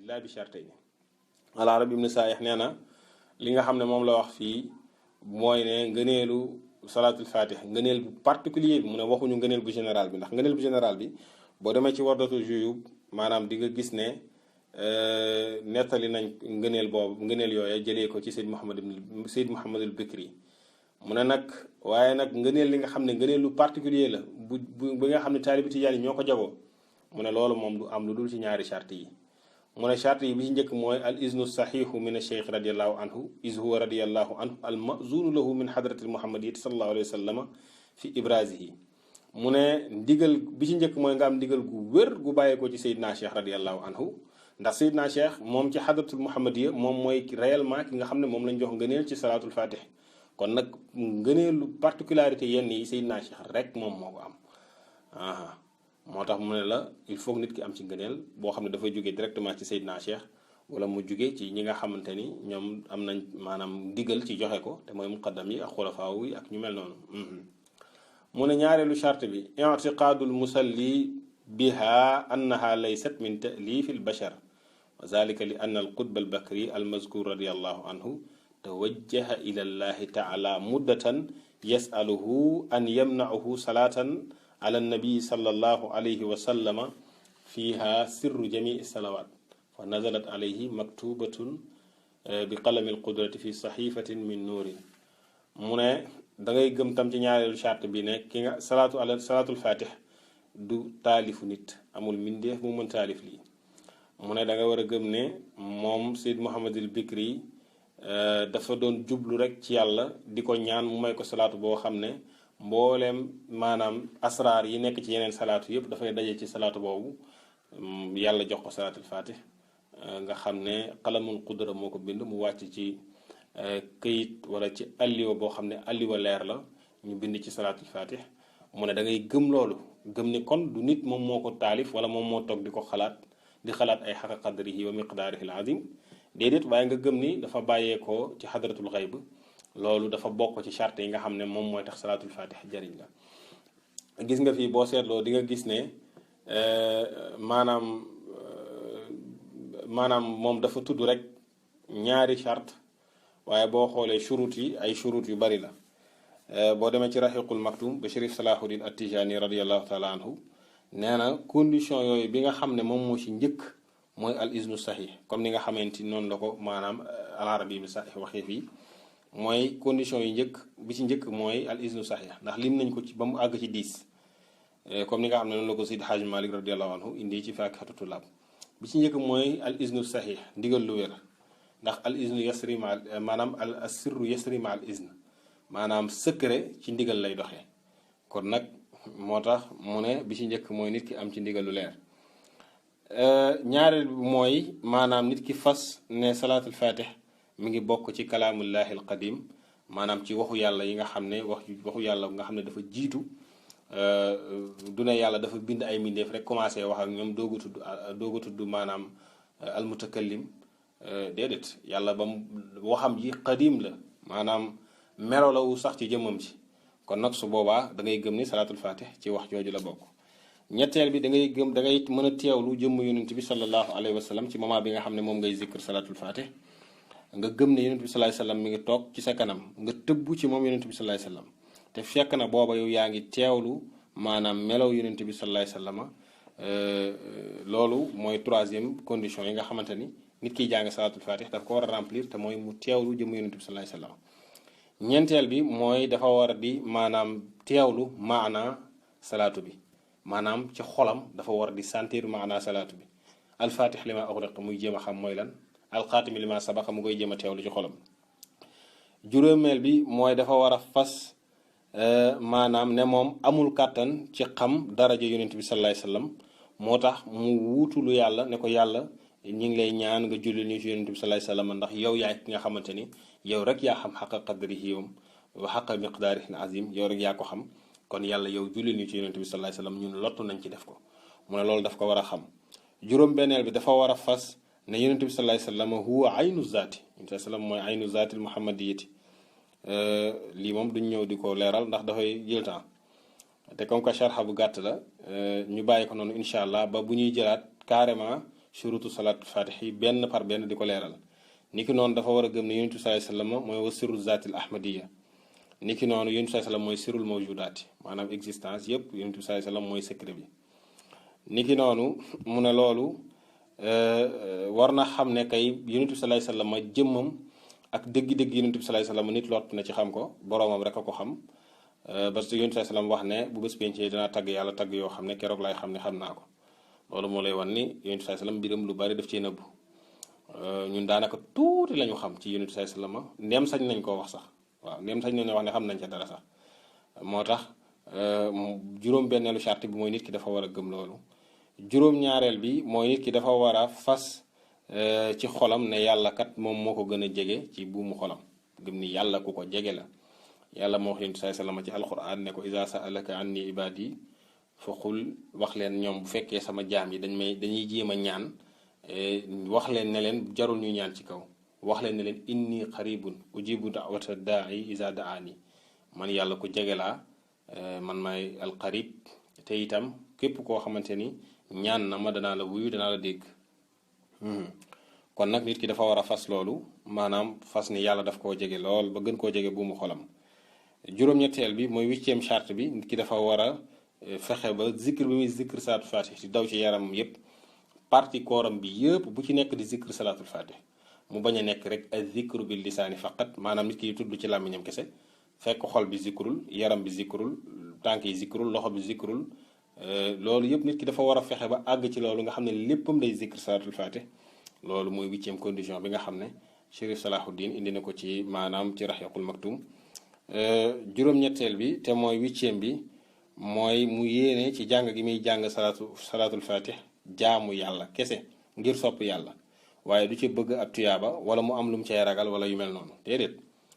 illa bi shartayni. al Arabi ibn Saayix nee na li nga xam ne moom la wax fii mooy ne ngëneelu salaatul fatih ngëneel bu particulier bi mu ne waxuñu ngëneel bu général bi ndax ngëneel bu général bi boo demee ci wardatu juyub maanaam di nga gis ne nettali nañ ngëneel boobu ngëneel yooya jëlee ko ci Seyd Muhammadul Bikri mu ne nag waaye nag ngëneel li nga xam ne ngëneel lu particulier la bu nga xam ne taalibi tijaan yi ñoo ko jagoo mu ne loolu moom du am lu dul ci ñaari charte yi mu ne charte yi bi ci njëkk mooy al iznu saxiixu min acheikh radiallahu anhu is huwa radiallahu anhu al mazunu lahu min hadratil muhammadiyati sallallahu alayhi wa sallama fi ibrasihi mu ne ndigal bi ci njëkk mooy nga am ndigal gu wér gu bàyyeekoo ci Seydina Cheikh radiallahu anhu ndax Seydina Cheikh moom ci hadratul muhammadiya moom mooy réellement ki nga xam ne moom lañ jox ngëneel ci salaatul fatih kon nag ngëneelu particularité yenn yi Seydina Cheikh rek moom moo ko am moo tax mu ne la il faut nit ki am ci ngëneel boo xam ne dafay jógee directement ci Seydina Cheikh wala mu jóge ci ñi nga xamante ni ñoom am nañ maanaam ndigal ci joxe ko te mooy muqaddam yi ak xulafaaw yi ak ñu mel noonu mu ne ñaareelu charte bi i'tiqaadul musalli biha annaha laysat min ta'lifi al-bashar wa zalika li anna al-qutb al-bakri al-mazkur radiyallahu anhu tawajjaha ila allahi ta'ala muddatan yas'aluhu an yamna'uhu salatan ala nabi sallallahu alayhi wa sallama fiha sirru jamii salawat fa nazalat alayhi maktubatun bi qalami alqudrati fi saxifatin min nuurin mu ne da ngay gëm tam ci ñaareelu charte bi ne ki nga salaatul fatih du taalifu nit amul mindeef mu mën taalif lii mu ne da nga war a gëm ne moom Seyd Muhammadul Bikri dafa doon jublu rek ci yàlla di ko ñaan mu may ko salaatu boo xam ne mbooleem maanaam asraar yi nekk ci yeneen salaatu yëpp dafay daje ci salaatu boobu yàlla jox ko salaatul fatih nga xam ne qalamul qudra moo ko bind mu wàcc ci këyit wala ci alliwa boo xam ne alliwa leer la ñu bind ci salaatul fatih mu ne da ngay gëm loolu gëm ni kon du nit moom moo ko taalif wala moom moo toog di ko xalaat di xalaat ay xaqa qadrihi wa miqdaarihi al azim déedéet waaye nga gëm ni dafa bàyyeekoo ci xadratul xayb loolu dafa bokk ci charte yi nga xam ne moom mooy tax salaatul fatih jariñ la gis nga fii boo seetloo di nga gis ne maanaam moom dafa tudd rek ñaari charte waaye boo xoolee churut yi ay churut yu bari la boo demee ci raxiqul maktum ba Chérif Salahuddin At-Tijani radiallahu taala anhu nee na condition yooyu bi nga xam ne moom moo ci njëkk mooy al iznu sahih comme ni nga xamante ni noonu la ko maanaam al arabi bi sahih waxee fii mooy condition yu njëkk bi ci njëkk mooy al iznu sahih ndax lim nañ ko ci ba mu àgg ci 10 comme ni nga xam ne noonu la ko Seydi Hajj Malik radiallahu anhu indi ci Faakihatu Tullaab bi ci njëkk mooy al iznu sahih ndigal lu wér ndax al iznu yasri ma maanaam al sirru yasri ma al izn maanaam secret ci ndigal lay doxee kon nag moo tax mu ne bi ci njëkk mooy nit ki am ci ndigal lu leer ñaareel bi mooy maanaam nit ki fas ne salaatul fatih mi ngi bokk ci kalaamullahi al qadim maanaam ci waxu yàlla yi nga xam ne waxu yàlla nga xam ne dafa jiitu du ne yàlla dafa bind ay mbindeef rek commencé wax ak ñoom dooga tudd maanaam al mutakallim déedéet yàlla ba waxam ji qadim la maanaam melo la wu sax ci jëmmam ci kon nag su boobaa da ngay gëm ni salaatul fatih ci wax jooju la bokk ñetteel bi da ngay gëm da ngay mën a teewlu jëmm yonent bi sallallahu alayhi wa sallam ci moment bi nga xam ne moom ngay zikr salaatul fatih nga gëm ne yonent bi sallallahu alayhi wa sallam mi ngi toog ci sa kanam nga tëbbu ci moom yonent bi sallallahu alayhi wa sallam te fekk na booba yow yaa ngi teewlu maanaam melow yonent bi sallallahu alayhi wa sallam loolu mooy troisième condition yi nga xamante ni nit kiy jàng salaatul fatih daf ko war a remplir te mooy mu teewlu jëmm yonent bi sallallahu alayhi wa sallam ñeenteel bi mooy dafa war a di maanaam teewlu maana salaatu bi maanaam ci xolam dafa war di sentir maana salaatu bi alfatih li ma ughliq muy jéem a xam mooy lan alxaatimi li ma sabaqa mu koy jéem a teewlu ci xolam juróomeel bi mooy dafa war a fas maanaam ne moom amul kàttan ci xam daraja yonent bi sallallahu alayhi wasallam moo tax mu wuutulu yàlla ne ko yàlla ñi ngi lay ñaan nga julli ñu ci yonent bi sallallahu alayhi wasallam ndax yow yaay ki nga xamante ni yow rek yaa xam xaqa qadrihi wa xaqa miqdaarihi azim yow rek yaa ko xam kon yàlla yow julli ñu ci yonent bi sallallahu alayhi wasallam ñun lottu nañ ci def ko mu ne loolu daf ko war a xam juróom-benneel bi dafa war a fas ne yonent bi sallallahu alayhi wasallam huwa aynu zaati yonent bi sallam mooy aynu zaatil muhammadiyati lii moom duñ ñëw di ko leeral ndax dafay jël temps te comme que sharxa bu gàtt la ñu bàyyi ko noonu incha allah ba bu ñuy jëlaat carrément shurutu salaatul fatih yi benn par benn di ko leeral. niki noonu dafa war a gëm ne yonent bi sallallahu alayhi wasallam mooy wa sirru zaatil ahmadiyya. niki noonu yonent bi sallallahu alayhi wasallam mooy sirrul mawjudaati maanaam existence yépp yonent bi sallallahu alayhi wasallam mooy secret bi. niki noonu mu ne loolu war na xam ne kay yonent bi sallallahu alayhi wasallam jëmmam ak dëgg-dëgg yonent bi sallallahu alayhi wasallam nit lott na ci xam ko boroomam rek a ko xam. parce que yonent bi sallallahu alayhi wasallam wax ne bu bés pencee dinaa tagg yàlla tagg yoo xam ne keroog laay xam ne xam naa ko. loolu moo lay wan ni yonent bi sallallahu alayhi wasallam mbiram lu bari daf cee nëbbu ñun daanaka tuuti lañu xam ci yonent bi sallallahu alayhi wasallam ndem sañ nañ koo wax sax waaw ndem sañ nañ wax ne xam nañ ca dara sax moo tax juróom-benneelu charte bi mooy nit ki dafa war a gëm loolu. juróom-ñaareel bi mooy nit ki dafa war a fas ci xolam ne yàlla kat moom moo ko gën a jege ci buumu xolam gëm ni yàlla ku ko jege la. yàlla moo wax yonent bi sallallahu alayhi wasallam ci alquran ne ko iza sa'alaka anni ibadi fa qul wax leen ñoom bu fekkee sama jaam yi dañuy jéem a ñaan wax leen ne leen jarul ñu ñaan ci kaw wax leen ne leen inni qaribun ujibu da'wata da'i iza da'ani man yàlla ku jege laa man maay alqarib te itam képp koo xamante ni ñaan na ma danaa la wuyu danaa la dégg. kon nag nit ki dafa war a fas loolu maanaam fas ni yàlla daf koo jege lool ba gën koo jege bu mu xolam. juróom-ñetteel bi mooy 8e charte bi nit ki dafa war a fexe ba zikr bi muy zikr salaatul fatih di daw ci yaram yépp parti kooram bi yëpp bu ci nekk di zikr salaatul fatih mu bañ a nekk rek ay zikru bil lisaani faqat maanaam nit ki tudd ci làmmiñam kese fekk xol bi zikrul yaram bi zikrul tànk yi zikrul loxo bi zikrul loolu yëpp nit ki dafa war a fexe ba àgg ci loolu nga xam ne léppam day zikr salaatul fatih loolu mooy 8e condition bi nga xam ne Chérif Salahuddin indi na ko ci maanaam ci Rahiqul Maktum. juróom-ñetteel bi te mooy 8e bi mooy mu yéene ci jàng gi muy jàng salaatul fatih jaamu yàlla kese ngir sopp yàlla waaye du ci bëgg ab tuyaaba wala mu am lu mu cay ragal wala yu mel noonu déedéet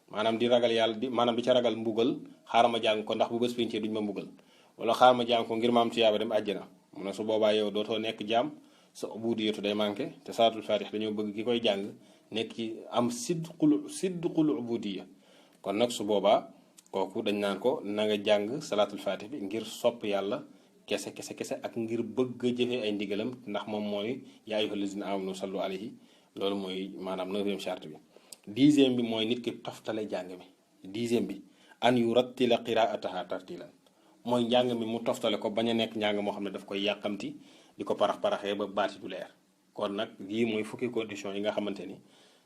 maanaam di ragal yàlla maanaam di ca ragal mbugal xaaral ma jàng ko ndax bu bés pincee duñ ma mbugal wala xaaral ma jàng ko ngir ma am tuyaaba dem àjjana mu ne su boobaa yow dootoo nekk jaam sa ubudiyatu day manqué te salaatul fatih dañoo bëgg ki koy jàng nekk ci am sidqul ubudiya kon nag su boobaa kooku dañ naan ko na nga jàng salaatul fatih bi ngir sopp yàlla kese ak ngir bëgg a jëfee ay ndigalam ndax moom mooy yaa ayyuhal lazina amanu sallu alayhi loolu mooy maanaam 9e charte bi. 10e bi mooy nit ki toftale jàng mi 10e bi an yurattila qiraataha tartilan mooy njàng mi mu toftale ko bañ a nekk njàng moo xam ne daf koy yàqamti di ko parax-paraxee ba baati du leer kon nag yii mooy fukki condition yi nga xamante ni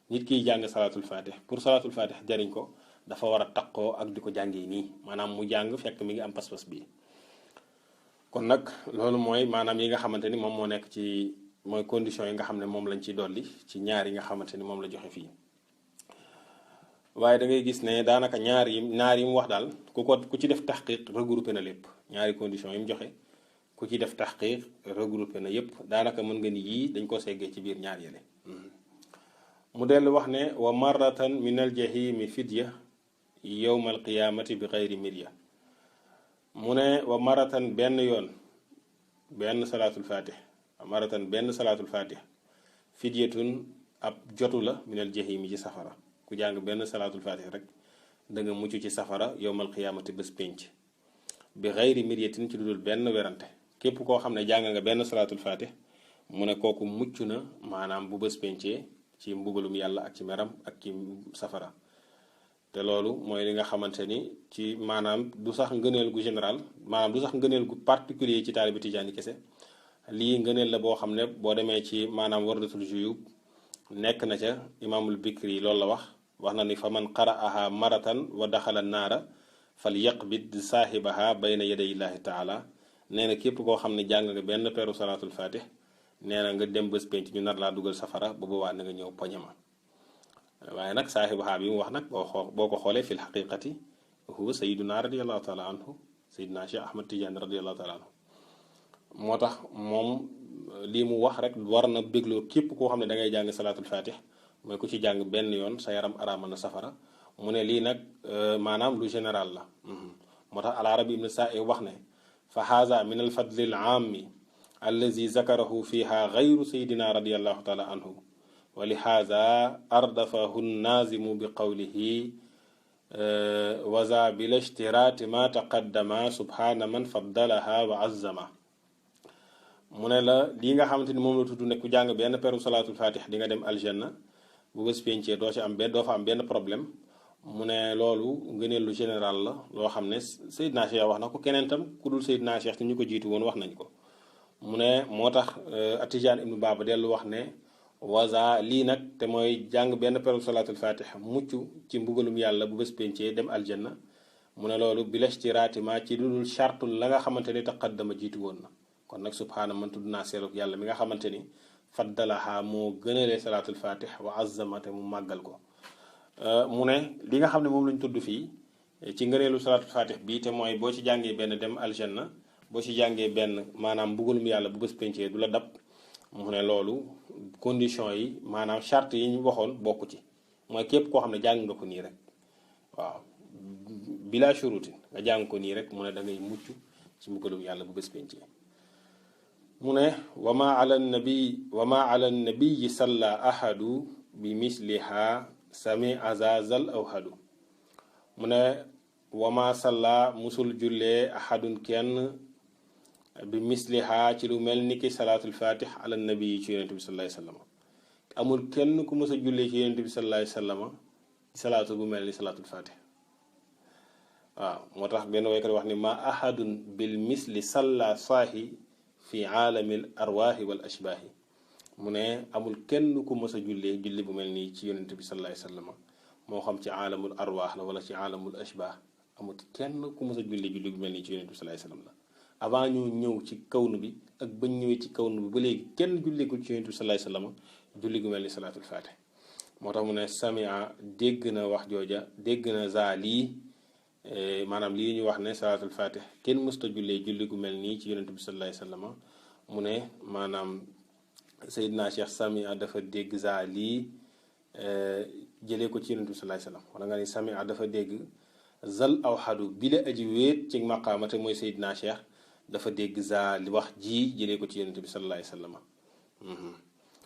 nit kiy jàng salaatul fatih pour salaatul fatih jariñ ko dafa war a taqoo ak di ko jàngee nii maanaam mu jàng fekk mi ngi am pas-pas bii. kon nag loolu mooy maanaam yi nga xamante ni moom moo nekk ci mooy condition yi nga xam ne moom lañ ci dolli ci ñaar yi nga xamante ni moom la joxe fii waaye da ngay gis ne daanaka ñaar yi mu wax daal ku ci def taxqiq regroupé na lépp ñaari condition yi mu joxe ku ci def taxqiq regroupé na yépp daanaka mën nga ni yii dañ ko seggee ci biir ñaar yële. mu dellu wax ne wa marratan min al jahimi fidya yowma al qiyamati bi xayri mirya mu ne wa maratan benn yoon benn salaatul fatih maratan benn salaatul fatih fidyatun ab jotu la minal jahimi ci safara ku jàng benn salaatul fatih rek da nga mucc ci safara yowmal qiyaamati bés pénc bi xayri miryatin ci dudul benn werante képp koo xam ne jàng nga benn salaatul fatih mu ne kooku mucc na maanaam bu bés péncee ci mbugalum yàlla ak ci meram ak ci safara te loolu mooy li nga xamante ni ci maanaam du sax ngëneel gu général maanaam du sax ngëneel gu particulier ci taalibi tijaani kese lii ngëneel la boo xam ne boo demee ci maanaam wardatul juyub nekk na ca imaamul bikri loolu la wax na ni fa man qara'aha maratan wa daxala naara fal yaqbid saahibaha bayna yaday illahi taala nee na képp koo xam ne jàng nga benn peru salaatul fatih nee na nga dem bés penc ñu nar laa dugal safara ba boobaa na nga ñëw poñe ma waaye nag saahibaha bi mu wax nag boo ko xoolee fil xaqiqati huwa sayiduna radiallahu taala anhu sayiduna Cheikh Ahmad Tidiane radiallahu taala anhu moo tax moom lii mu wax rek war na bégloo képp koo xam ne da ngay jàng salaatul fatih mooy ku ci jàng benn yoon sa yaram araama na safara mu ne lii nag maanaam lu général la moo tax al-Arabi ibn Sa'i wax ne fa haza min al fadli al aami allazi zakarahu fiha gayru sayidina radiallahu taala anhu wa li haza ardafahu naazimu bi qawlihi waza bil ishtiraati ma taqaddama subhana man faddalaha wa azzama mu ne la lii nga xamante ni moom la tudd ne ku jàng benn peru salaatul fatih di nga dem aljanna bu bés pencee doo ci am benn doo fa am benn problème mu ne loolu ngëneel lu général la loo xam ne Seydina Cheikh wax na ko keneen tam ku dul Seydina Cheikh te ñu ko jiitu woon wax nañ ko mu ne moo tax Atijaan ibnu Baaba dellu wax ne waza lii nag te mooy jàng benn peru salaatul fatih mucc ci mbugalum yàlla bu bés pencee dem aljanna mu ne loolu bilastiratima ci lu dul chartul la nga xamante ni taqaddama jiitu woon na kon nag subhaana man tudd naa seeluk yàlla mi nga xamante ni faddalaha moo gënalee salaatul fatih wa azzamate mu màggal ko mu ne li nga xam ne moom lañ tudd fii ci ngëneelu salaatul fatih bii te mooy boo ci jàngee benn dem aljanna boo ci jàngee benn maanaam mbugalum yàlla bu bés pencee du la dab mu ne loolu condition yi maanaam charte yi ñu waxoon bokku ci mooy képp koo xam ne jàng nga ko nii rek waaw bila shurutin nga jàng ko nii rek mu ne da ngay mucc ci mbugalum yàlla bu bés pencee mu ne wama ala nabiyi salla ahadu bi misliha sami azazal awhadu mu ne wama salla musul jullee ahadun kenn bi misliha ci lu mel ni ki salaatul fatih ala nabi ci yonente bi sallallahu alayhi wasallam amul kenn ku mës a jullee ci yonente bi sallallahu alayhi wasallam salaatu bu mel ni salaatul fatih waaw moo tax benn waykat wax ni ma ahadun bil misli salla saahi fi aalamil arwaahi wal ashbaahi mu ne amul kenn ku mës a jullee julli bu mel nii ci yonente bi sallallahu alayhi wasallam moo xam ci aalamul arwaax la wala ci aalamul ashbaah amul kenn ku mës a jullee julli bu mel nii ci yonente bi sallallahu alayhi wasallam la avant ñu ñëw ci kawnu bi ak bañ ñëwee ci kawnu bi ba léegi kenn julli ko ci yonente bi sallallahu alayhi wasallam julli gu mel ni salaatul fatih moo tax mu ne samia dégg na wax jooja dégg na zaali maanaam lii ñu wax ne salaatul fatih kenn mësta jullee julli gu mel nii ci yonente bi sallallahu alayhi wasallam mu ne maanaam Seydina Cheikh samia dafa dégg zaali jëlee ko ci yonente bi sallallahu alayhi wasallam wala nga ni samia dafa dégg zal awhadu bi la aji wéet ci maqaamate mooy Seydina Cheikh dafa dégg zaali wax ji jëlee ko ci yonente bi sallallahu alayhi wasallam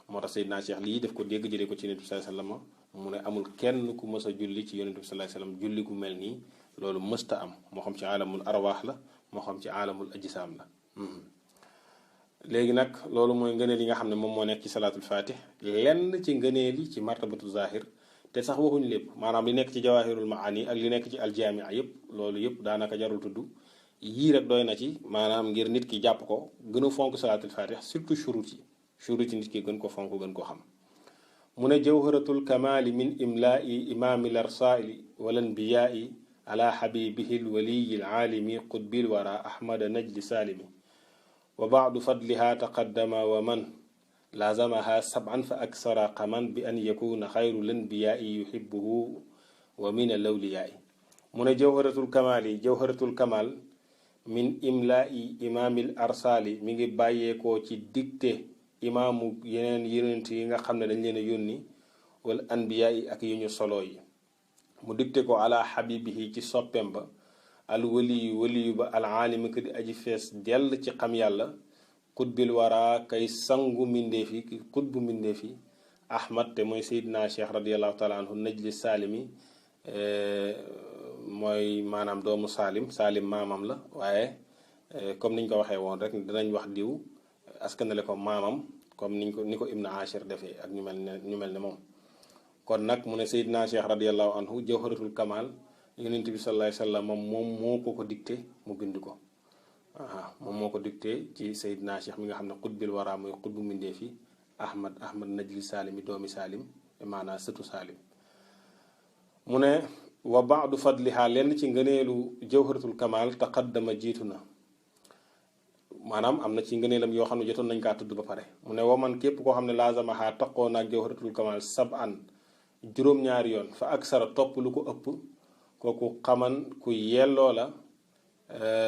moo tax Seydina Cheikh lii daf ko dégg jëlee ko ci yonente bi sallallahu alayhi wasallam mu ne amul kenn ku mës a julli ci yonente bi sallallahu alayhi wasallam julli gu mel nii loolu mësta am moo xam ci aalamul arwaax la moo xam ci aalamul ajsaam la léegi nag loolu mooy ngëneel yi nga xam ne moom moo nekk ci salaatul fatih lenn ci ngëneel yi ci martabatu zahir te sax waxuñu lépp maanaam li nekk ci jawahirul maani ak li nekk ci aljamia yëpp loolu yëpp daanaka jarul tudd yii rek doy na ci maanaam ngir nit ki jàpp ko gën a fonk salaatul fatih surtout shurut yi nit ki gën ko fonk gën ko xam mu ne jawharatul kamali min imlaai imaamil arsaili wal anbiyaai ala xabibihi lwaliyi alaalimi qutbil wara ahmada najli saalimi wa baadu fadliha taqaddama wa man laazamaha sab'an fa aksara qaman bi an yakuna xayru lanbiyaai yuhibbuhu wa min alawliyaai mu ne jawharatul kamali jawharatul kamal min imlaai imaamil arsaali mi ngi bàyyeekoo ci dicté imaamu yeneen yonent yi nga xam ne dañ leen a yónni wala anbiya yi ak yu ñu solo yi mu dicté ko ala xabibihi ci soppem ba al waliyu ba al aalimi ko di aji fees dell ci xam yàlla xutbil wara kay sangu mbindeef yi ki xutbu mbindeef yi ahmad te mooy seydina cheikh radiallahu taala anhu najli saalimi mooy maanaam doomu saalim maamam la waaye comme niñ ko waxee woon rek dinañ wax diw askanale ko maamam comme ni ko ibnu ashir defee ak ñu mel ne moom kon nag mu ne seydina cheikh radiallahu anhu jawharatul kamal yonent bi sallallahu alayhi wasallam moom moo ko dicté mu bind ko moom moo ko dicté ci seydina cheikh mi nga xam ne xutbil wara mooy xutbu mbindeef yi ahmad najli saalimi doomi saalim maanaam sëtu saalim mu ne wa baadu fadliha lenn ci ngëneelu jawharatul kamal taqaddama jiitu na maanaam am na ci ngëneelam yoo xam ne jotoon nañ kaa tudd ba pare mu ne waman képp koo xam ne laazamaha taqoo naag jawharatul kamal sab'an juróom-ñaari yoon fa aksara topp lu ko ëpp kooku xaman ku yelloo la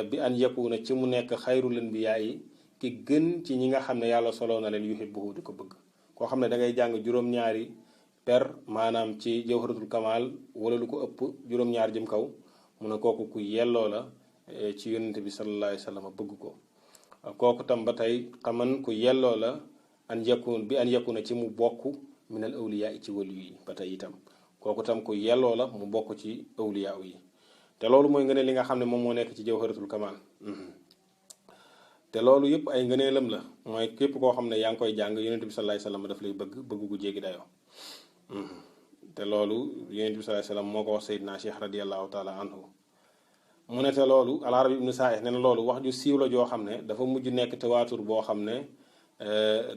bi an yakuna ci mu nekk xayrul anbiyaa yi ki gën ci ñi nga xam ne yàlla soloo na leen yuhibbuhu di ko bëgg koo xam ne da ngay jàng juróom-ñaari per maanaam ci jawharatul kamal wala lu ko ëpp juróom-ñaar jëm kaw mu ne kooku ku yelloo la ci yonente bi sallallahu alayhi wasallam bëgg ko kooku tam ba tey xaman ku yelloo la an yakuna ci mu bokk minal awliya yi ci waliyu yi ba tey itam kooku tam ku yelloo la mu bokk ci awliya yi te loolu mooy nga ne li nga xam ne moom moo nekk ci jawharatul kamal te loolu yëpp ay ngëneelam la mooy képp koo xam ne yaa ngi koy jàng yonent bi sallallahu alayhi wasallam daf lay bëgg gu jéggi dayoo te loolu yonent bi sallallahu alayhi wasallam moo ko wax Seydina Cheikh radiyallahu taala anhu mu ne te loolu al-Arabi ibnu Saih ne na loolu wax ju siiw la joo xam ne dafa mujj nekk tawaatur boo xam ne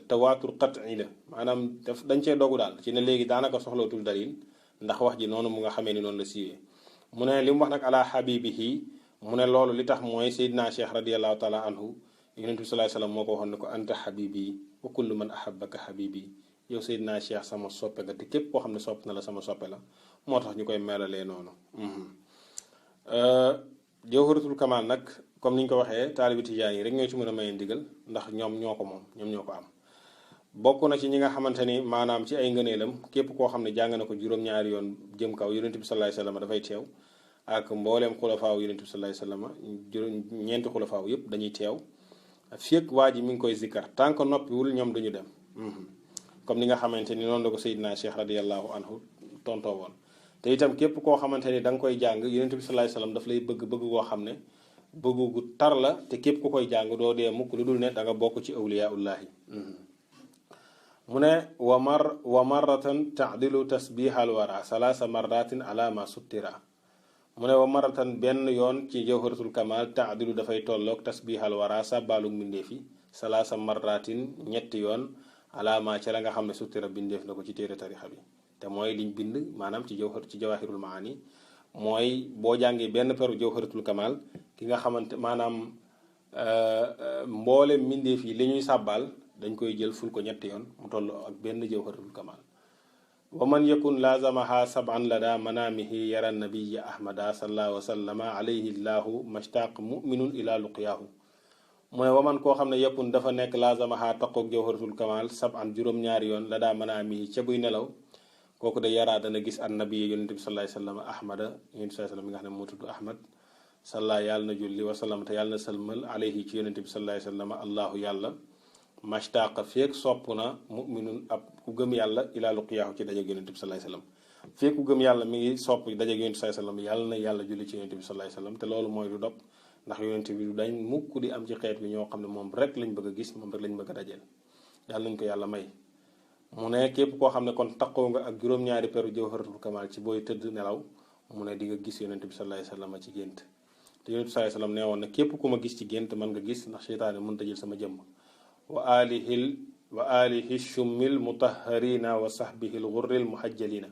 tawaatur qat'i la maanaam dañ cee dogu daal ci ne léegi daanaka soxlootul dalil ndax wax ji noonu mu nga xamee ni noonu la siiwee mu ne li mu wax nag ala habibihi mu ne loolu li tax mooy Seydina Cheikh radiyallahu taala anhu yonent bi sallallahu alayhi wasallam moo ko waxoon ne ko anta habibi wa kullu man ahabbaka habibi yow Seydina Cheikh sama soppe nga te képp koo xam ne sopp na la sama soppe la moo tax ñu koy melalee noonu Jawharatul Kamal nag comme ni ñu ko waxee taalibi tijaan yi rek ñoo ci mën a maye ndigal ndax ñoom ñoo ko moom ñoom ñoo ko am bokk na ci ñi nga xamante ni maanaam ci ay ngëneelam képp koo xam ne jàng na ko juróom-ñaari yoon jëm kaw yonent bi sallallahu alayhi wasallam dafay teew ak mbooleem xulafaaw yonent bi sallallahu alayhi wasallam juróom ñeenti xulafaaw yëpp dañuy teew fekk waa ji mi ngi koy zikkar tant que noppiwul ñoom duñu dem comme ni nga xamante ni noonu la ko Seydina Cheikh radiyallahu anhu tontoo woon te itam képp koo xamante ni da nga koy jàng yonent bi sallallahu alayhi wasallam daf lay bëgg koo xam ne bëggu gu tar la te képp ku koy jàng doo dee mukk lu dul ne da nga bokk ci awliyaullahi mu ne wa marratan taadilu tasbihal wara salaasa marratin ala ma suttira mu ne wa marratan benn yoon ci Jawharatul Kamal taadilu dafay tolloog tasbihal wara sàbbaalug mbindeef yi salaasa marratin ñetti yoon ala ma ca la nga xam ne suttira bindeef na ko ci téere tarixa bi te mooy liñ bind maanaam ci jawahirul maani mooy boo jàngee benn peru Jawharatul Kamal ki nga xamante maanaam mboole mbindeef yi li ñuy sàbbaal dañ koy jël ful ko ñetti yoon mu toll ak benn Jawharatul Kamal wa man yakun lazamaha sab'an lada manamihi yara nabiya ahmada sallallahu wa sallama alayhi llahu mashtaq muminun ila luqyaahu mu ne waman koo xam ne yakun dafa nekk lazamaha taqoog Jawharatul Kamal sab'an juróom-ñaari yoon lada manamihi ca buy nelaw kooku de yaraa dana gis an nabiya yonente bi sallallahu alayhi wasallam ahmada yonente sallallahu alayhi wasallam mi nga xam ne moo tudd ahmad salla yàlla na julli wasallam te yàlla na sëlmal alayhi ci yonente bi sallallahu alayhi wasallam allahu yàlla mashtaaqa feek sopp na muminun ab ku gëm yàlla ilaa luqyaahu ci dajeg yonente bi sallallahu alayhi wasallam feek ku gëm yàlla mi ngi sopp dajeg yonente sallallahu alayhi wasallam yàlla na yàlla julli ci yonente bi sallallahu alayhi wasallam te loolu mooy du dog ndax yonente bi du dañ mukk di am ci xeet bi ñoo xam ne moom rek lañ bëgg a gis moom rek lañ bëgg a dajeel yàlla nañ ko yàlla may mu ne képp koo xam ne kon taqoo nga ak juróom-ñaari peru Jawharatul Kamal ci booy tëdd nelaw mu ne di nga gis yonente bi sallallahu alayhi wasallam ci gént te yonente bi sallallahu alayhi wasallam nee woon na képp ku ma gis ci gént mën nga gis ndax seytaane mënta jël sama jëmm wa alihi shummil mutahharina wa sahbihi l ghurril muhajjalina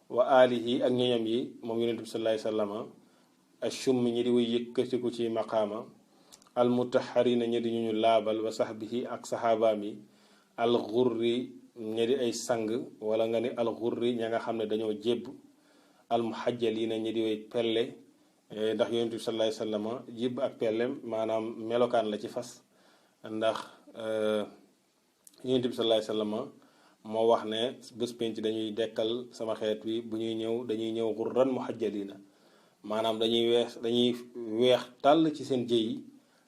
wa alihi ak ñoñam yi moom yonente bi sallallahu alayhi wasallam ashummi ñi di way yëkkatiku ci maqaama al mutahharina ñi di ñu laabal wa sahbihi ak sahabaam yi al ghurri ñi di ay sang wala nga ni al ghurri ña nga xam ne dañoo jébb al muhajjalina ñi di way pelle ndax yonente bi sallallahu alayhi wasallam jébb ak pelle maanaam melokaan la ci fas ndax yonent bi sallallahu alayhi wasallam moo wax ne bés penc dañuy dekkal sama xeet wi bu ñuy ñëw dañuy ñëw xurran muhajjalina maanaam dañuy weex tàll ci seen jëy yi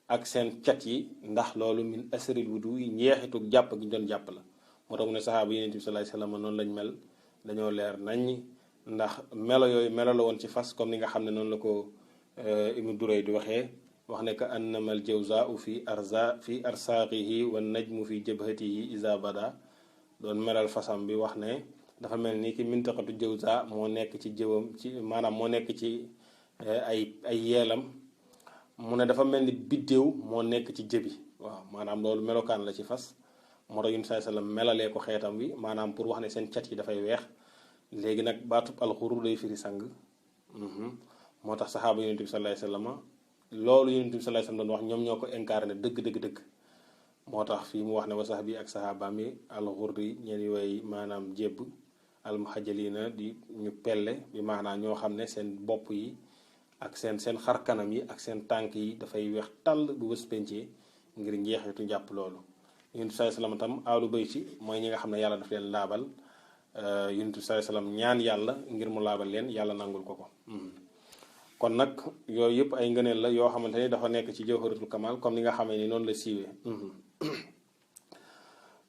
ak seen cat yi ndax loolu min asril wudu yi njeexitug jàpp gi ñu doon jàpp la moo tax mu ne saxaaba yonent bi sallallahu alayhi wasallam noonu lañ mel dañoo leer nañ ndax melo yooyu melo la woon ci fas comme ni nga xam ne noonu la ko Ibnu Duray di waxee wax ne ka annama al jawzaau fi arsaaqihi wa najmu fi jabhatihi iza bada doon melal fasam bi wax ne dafa mel ni ki mintaqatu jawza moo nekk ci jëwam ci maanaam moo nekk ci ay yeelam mu ne dafa mel ni biddéew moo nekk ci jëbi waaw maanaam loolu melokaan la ci fas moo tax yun saai sallam melalee ko xeetam wi maanaam pour wax ne seen cat yi dafay weex léegi nag baatub alxuru day firi sang moo tax saxaaba yonent bi sallallahu alayhi wasallam loolu yonent bi sallallahu alayhi wasallam doon wax ñoom ñoo ko incarné dëgg moo tax fii mu wax ne wa sahbi ak sahabaam yi alxurri ñeen yooyu maanaam jébb almuhajjalina di ñu pelle bi maanaam ñoo xam ne seen bopp yi ak seen xar kanam yi ak seen tànk yi dafay weex tàll bu bés pencee ngir njeexitu njàpp loolu yonent bi sallallahu alayhi wasallam tam aalu bayti mooy ñi nga xam ne yàlla daf leen laabal yonent bi sallallahu alayhi wasallam ñaan yàlla ngir mu laabal leen yàlla nangul ko kon nag yooyu yëpp ay ngëneel la yoo xamante ni dafa nekk ci Jawharatul Kamal comme ni nga xamee ni noonu la siiwee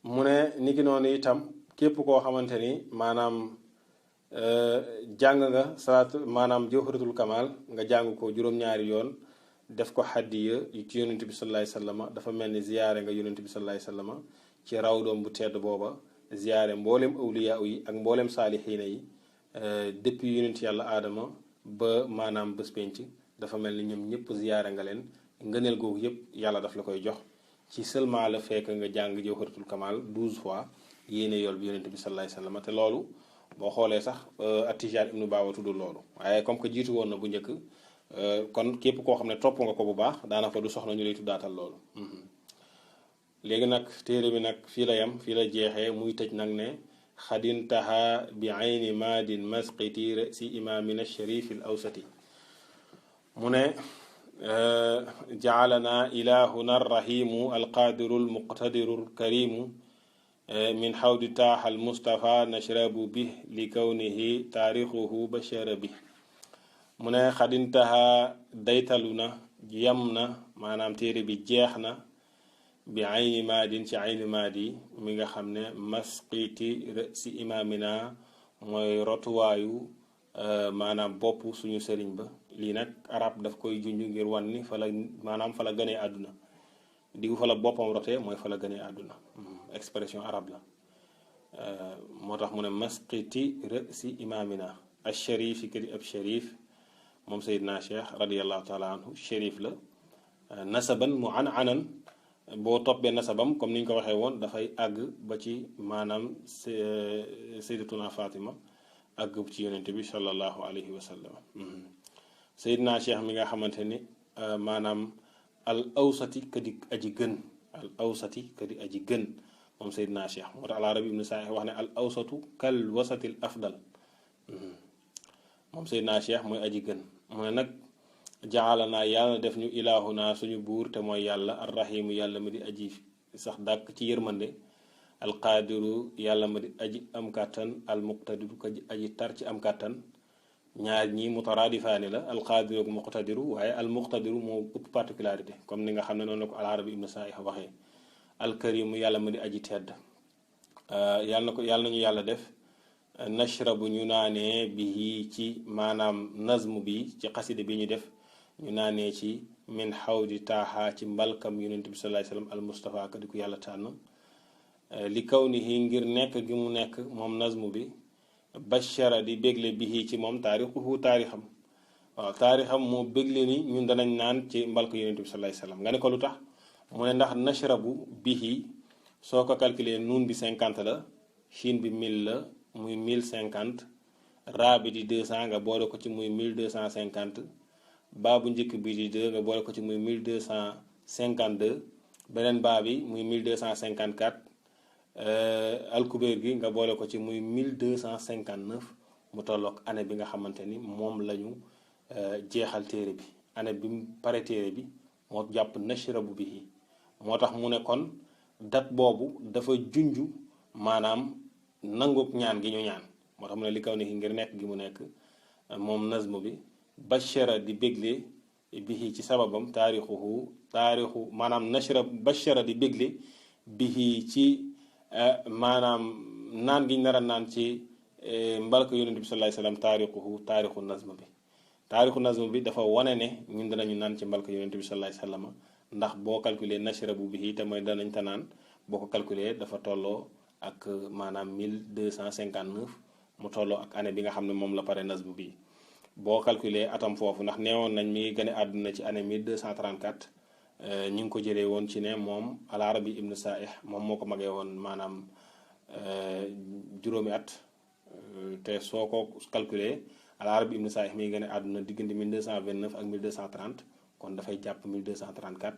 mu ne ni ki noonu itam képp koo xamante ni maanaam jàng nga salaatu maanaam Jawharatul Kamal nga jàng ko juróom-ñaari yoon def ko xaddiya ci yonent bi sallallahu alayhi wasallam dafa mel ni ziyaare nga yonent bi sallallahu alayhi wasallam ci rawdoom bu tedd booba ziyaare mboolem awliya yi ak mboolem saalixiina yi depuis yonent yàlla aadama ba maanaam bés penc dafa mel ni ñoom ñëpp ziyaare nga leen ngëneel googu yëpp yàlla daf la koy jox ci seulement la fekk nga jàng jawharatul kamal 12 fois yéene yool bi yonent bi sallallahu alayhi wasallam te loolu boo xoolee sax Atijaan ibnu Baawa tuddul loolu waaye comme que jiitu woon na bu njëkk kon képp koo xam ne topp nga ko bu baax daanaka du soxla ñu lay tuddaatal loolu léegi nag téere bi nag fii la yem fii la jeexee muy tëj nag ne xadintaha bi ayni maadin masqiti rasi imaamina sharif al awsati mu ne jaalana ilahuna arrahimu alqadiru almuqtadiru alkarimu min xawdi taaxa almustafa nashrabu bih li kawnihi taarixuhu bashara bih mu ne xadintaha daytalu na yam na maanaam téere bi jeex na bi ayni maadin ci ayni maadi mi nga xam ne masqiti si imaamina mooy rotuwaayu maanaam bopp suñu sëriñ ba lii nag arab daf koy junj ngir wan ni fa la maanaam fa la gënee àdduna digu fa la boppam rotee mooy fa la gënee àdduna expression arabe la moo tax mu ne masqiti si imaamina al sharif yi kadi ab sharif moom Seydina Cheikh radiallahu taala anhu sharif la nasaban mu anan boo toppee nasabam comme ni ñu ko waxee woon dafay àgg ba ci maanaam sayyidatuna Fatima àgg ci yonent bi sallallahu alayhi wa sallam Seydina Cheikh mi nga xamante ni maanaam al awsati kadi aji gën al awsati kadi aji gën moom Seydina Cheikh moo tax al Arabi ibnu Saih wax ne al awsatu kal wasatil afdal moom Seydina Cheikh mooy aji gën mu ne nag jaalana yàlla def ñu ilaahuna suñu buur te mooy yàlla arrahimu yàlla ma di aji sax dàkk ci yërmande alqaadiru yàlla ma di aji am kàttan almuqtadiru ka aji tar ci am kàttan ñaar ñi mutaraadifaani la alqaadiru ak muqtadiru waaye almuqtadiru moo ëpp particularité comme ni nga xam ne noonu la ko al Arabi ibnu Saih waxee alkarimu yàlla ma di aji tedd yàlla nañu yàlla def nashrabu ñu naanee bi ci maanaam nazmu bi ci xaside bi ñu def ñu naanee ci min xawdi taaxa ci mbalkam yonent bi sallallahu alayhi wasallam al mustafa ka di ko yàlla tànn li kaw ni ngir nekk gi mu nekk moom nazmu bi bashara di bégle bi ci moom taarixuhu taarixam waaw taarixam moo bégle ni ñun danañ naan ci mbalk yonent bi sallallahu alayhi wasallam nga ne ko lu tax mu ne ndax nashrabu bihi soo ko calculer nuun bi 50 la chine bi 1000 la muy 1050 raa bi di 200 nga boole ko ci muy 1250 baa bu njëkk bi di 2 nga boole ko ci muy 1252 beneen baa bi muy 1254 alkubeer gi nga boole ko ci muy 1259 mu tolloog année bi nga xamante ni moom la ñu jeexal téere bi année bi mu pare téere bi moo jàpp nashrabu bihi moo tax mu ne kon date boobu dafa junju maanaam nangook ñaan gi ñu ñaan moo tax mu ne li kaw ni ngir nekk gi mu nekk moom nazmu bi bashara di bégle bihi ci sababam taarixu maanaam bashara di bégle bihi ci maanaam naan gi ñu nar a naan ci mbalka yonent bi sallallahu alayhi wasallam taarixu nazmu bi dafa wane ne ñun danañu naan ci mbalka yonent bi sallallahu alayhi wasallam ndax boo calculer nashrabu bihi te mooy danañ ta naan boo ko calculer dafa tolloo ak maanaam 1259 mu tolloo ak année bi nga xam ne moom la pare nazmu bi boo calculer atam foofu ndax neewoon nañ mi ngi gën a àdduna ci année 1234 ñu ngi ko jëlee woon ci ne moom al Arabi ibnu Saih moom moo ko magee woon maanaam juróomi at te soo ko calculer al Arabi ibnu Saih mi ngi gën a àdduna diggante 1229 ak 1230 kon dafay jàpp 1234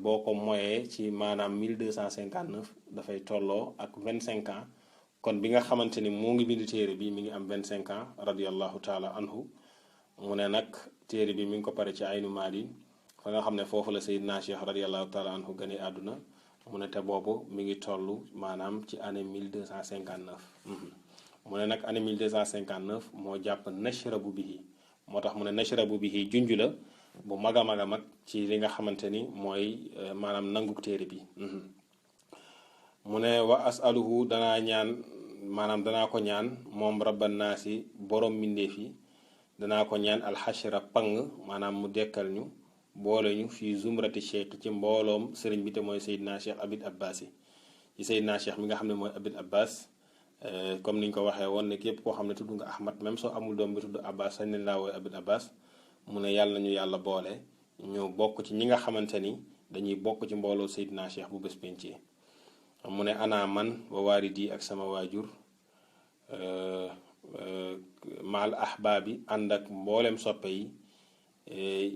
boo ko moyee ci maanaam 1259 dafay tolloo ak 25 ans kon bi nga xamante ni moo ngi bind téere bi mi ngi am 25 ans radiyallahu taala anhu mu ne nag téere bi mi ngi ko pare ci aynu maadi fa nga xam ne foofu la Seydina Cheikh radiyallahu taala anhu gane àdduna mu ne te boobu mi ngi toll maanaam ci année 1259 mu ne nag année 1259 moo jàpp nashrabu bihi moo tax mu ne nashrabu bihi junj la bu mag a mag a mag ci li nga xamante ni mooy maanaam nanguk téere bi mu ne wa asaluhu danaa ñaan maanaam danaa ko ñaan moom rabban naasi borom mbindeef yi danaa ko ñaan alxashra pang maanaam mu dekkal ñu boole ñu fii zumrati cheikh ci mbooloom sëriñ bi te mooy Seydina Cheikh Abid Abbas yi ci Seydina Cheikh mi nga xam ne mooy Abid Abbas. comme niñ ko waxee woon ne képp koo xam ne tudd nga Ahmad même soo amul doom bi tudd Abbas sañ nañ laa wooy Abid Abbas mu ne yàlla nañu yàlla boole ñu bokk ci ñi nga xamante ni dañuy bokk ci mbooloo Seydina Cheikh bu bés pencee mu ne ana man wa waaridi ak sama waajur maal ahbaabi ànd ak mboolem soppe yi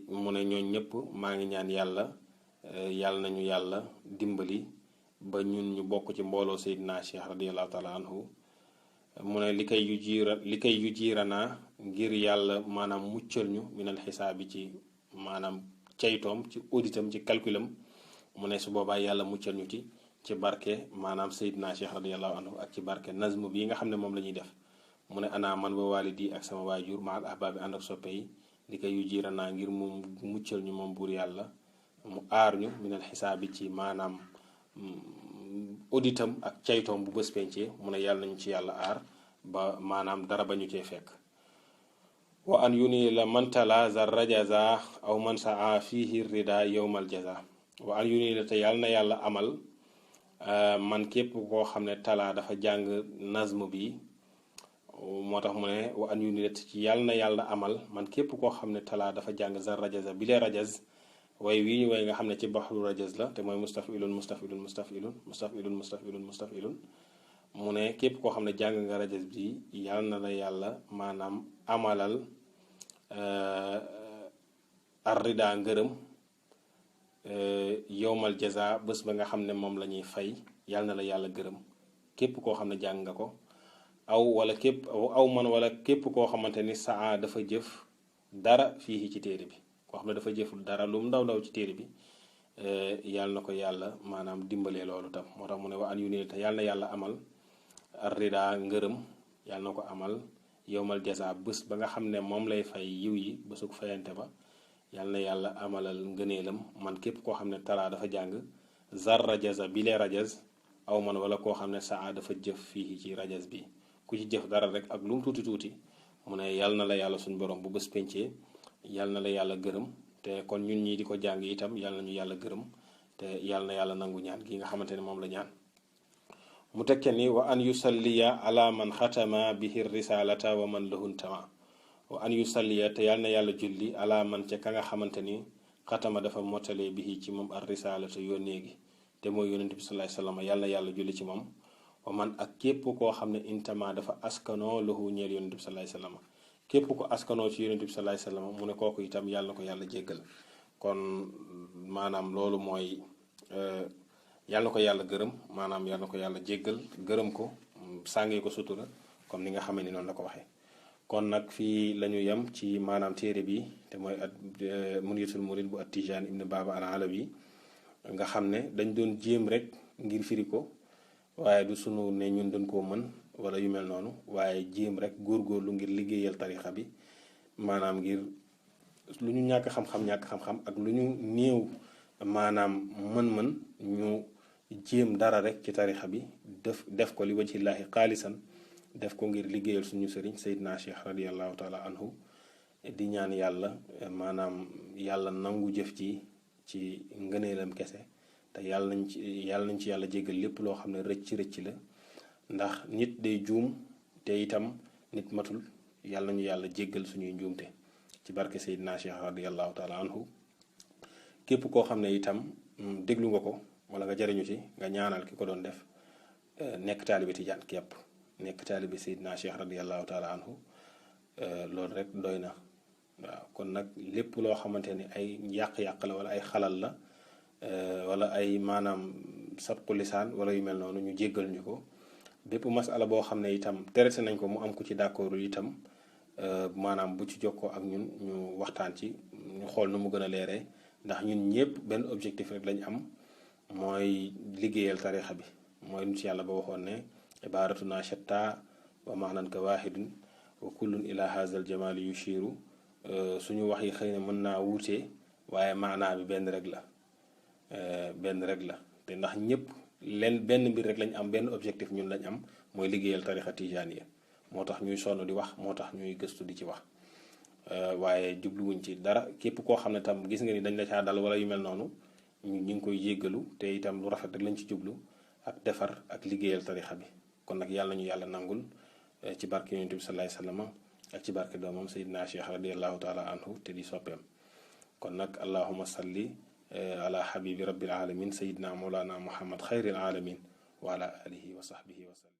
mu ne ñooñ ñëpp maa ngi ñaan yàlla yàlla nañu yàlla dimbali ba ñun ñu bokk ci mbooloo Seydina Cheikh radiallahu taala anhu mu ne li kay yu jiiranaa ngir yàlla maanaam muccal ñu minal xisaabi ci maanaam caytoom ci auditam ci calculam mu ne su boobaa yàlla muccal ñu ci barke maanaam Seydina Cheikh radiallahu anhu ak ci barke nazm bii nga xam ne moom la ñuy def mu ne ana man wa walidi ak sama waajur maal ahbaabi ànd ak soppe yi li kay yu jiiranaa ngir mu muccal ñu moom buur yàlla mu aar ñu minal xisaabi ci maanaam auditam ak caytoom bu bés pencee mu ne yàlla nañu ci yàlla aar ba maanaam dara ba ñu cee fekk wa an yuni la mantala za rajaza aw man saa fihi rida yowmal jaza wa an yuni la te yàlla na yàlla amal man képp koo xam ne tala dafa jàng nazm bi moo tax mu ne wa an yuni la ci yàlla na yàlla amal man képp koo xam ne tala dafa jàng za rajaza bi lee rajaz way wii ñu way nga xam ne ci baxru rajaz la te mooy mustafilun mustafilun mustafilun mustafilun mustafilun mustafilun mu ne képp koo xam ne jàng nga rajaz bi yàlla na la yàlla maanaam amalal arrida ngërëm yowmal jaza bés ba nga xam ne moom la ñuy fay yàlla na la yàlla gërëm képp koo xam ne jàng nga ko aw man wala képp koo xamante ni saa dafa jëf dara fii ci téere bi koo xam ne dafa jëful dara lu mu ndaw ndaw ci téere bi yàlla na ko yàlla maanaam dimbalee loolu tam moo tax mu ne wa an yu nii te yàlla na yàlla amal arrida ngërëm yàlla na ko amal yowmal jaza bés ba nga xam ne moom lay fay yiw yi bésug fayante ba yàlla na yàlla amalal ngëneelam man képp koo xam ne talaa dafa jàng zar rajaza bi lee rajaz aw man wala koo xam ne saa dafa jëf fii ci rajaz bi ku ci jëf dara rek ak lu mu tuuti tuuti mu ne yàlla na la yàlla suñu borom bu bés pencee yàlla na la yàlla gërëm te kon ñun ñii di ko jàng itam yàlla nañu yàlla gërëm te yàlla na yàlla nangu ñaan gi nga xamante ne moom la ñaan mu tekke ni wa an yusalliya ala man xatama bihi risalata wa man lahuntama wa an yusalliya te yàlla na yàlla julli ala man ca ka nga xamante ni xatama dafa mottalee bihi ci moom ar risalata yónnee gi te mooy yonent bi sallallahu alayhi wasallam yàlla na yàlla julli ci moom wa man ak képp koo xam ne intama dafa askanoo lahu ñeel yonent bi sallallahu alayhi wasallam képp ko askanoo ci yonent bi sallallahu alayhi wasallam mu ne kooku itam yàlla na ko yàlla jéggal kon maanaam loolu mooy yàlla na ko yàlla gërëm maanaam yàlla na ko yàlla jéggal gërëm ko sàngee ko sutura comme ni nga xamee ni noonu la ko waxee kon nag fii la ñu yem ci maanaam téere bi te mooy at Munyatul Murid bu at-Tijaan ibn Baba al-Alawi nga xam ne dañ doon jéem rek ngir firi ko waaye du sunu ne ñun dañ koo mën wala yu mel noonu waaye jéem rek góorgóorlu ngir liggéeyal tarixa bi maanaam ngir lu ñu ñàkk xam-xam ak lu ñu néew maanaam mën-mën ñu jéem dara rek ci tarixa bi def ko li wajhillaahi xaalisan def ko ngir liggéeyal suñu sëriñ Seydina Cheikh radiallahu taala anhu di ñaan yàlla maanaam yàlla nangu jëf ci ngëneelam kese te yàlla nañ ci yàlla jéggal lépp loo xam ne rëcc la ndax nit day juum te itam nit matul yàlla nañu yàlla jéggal suñuy njuumte ci barke Seydina Cheikh radiallahu taala anhu képp koo xam ne itam déglu nga ko wala nga jariñu ci nga ñaanal ki ko doon def nekk taalibe Tijaan képp nekk taalibe Seydina Cheikh radiallahu taala anhu loolu rek doy na waaw kon nag lépp loo xamante ni ay yàq-yàq la wala ay xalal la wala ay maanaam sabqu lisaan wala yu mel noonu ñu jéggal ñu ko bépp masala boo xam ne itam traité nañ ko mu am ku ci d'accordul itam maanaam bu ci jokkoo ak ñun ñu waxtaan ci ñu xool nu mu gën a leeree ndax ñun ñëpp benn objectif rek lañ am mooy liggéeyal tarixa bi mooy nu ci yàlla ba waxoon ne ibaratuna shatta wa maanan ka waahidun wa kullun ila hazal jamali yushiru suñu wax yi xëy na mën naa wuute waaye maanaa bi benn rek la te ndax ñëpp benn mbir rek lañ am benn objectif ñun lañ am mooy liggéeyal tarixa tijaaniya moo tax ñuy sonn di wax moo tax ñuy gëstu di ci wax waaye jubluwuñ ci dara. képp koo xam ne tam gis nga ni dañ la caa dal wala yu mel noonu ñu ngi koy jéggalu te itam lu rafet rek lañ ci jublu ak defar ak liggéeyal tarixa bi. kon nag yàlla ñu yàlla nangul ci barke yonent bi sallallahu alayhi wasallam ak ci barke doomam Seydina Cheikh radiallahu taala anhu te di soppeem. kon nag allahuma salli ala habibi rabbil alamin Seydina Mawlana Muhammad xayril alamin wa ala alihi wa sahbihi wa sallam.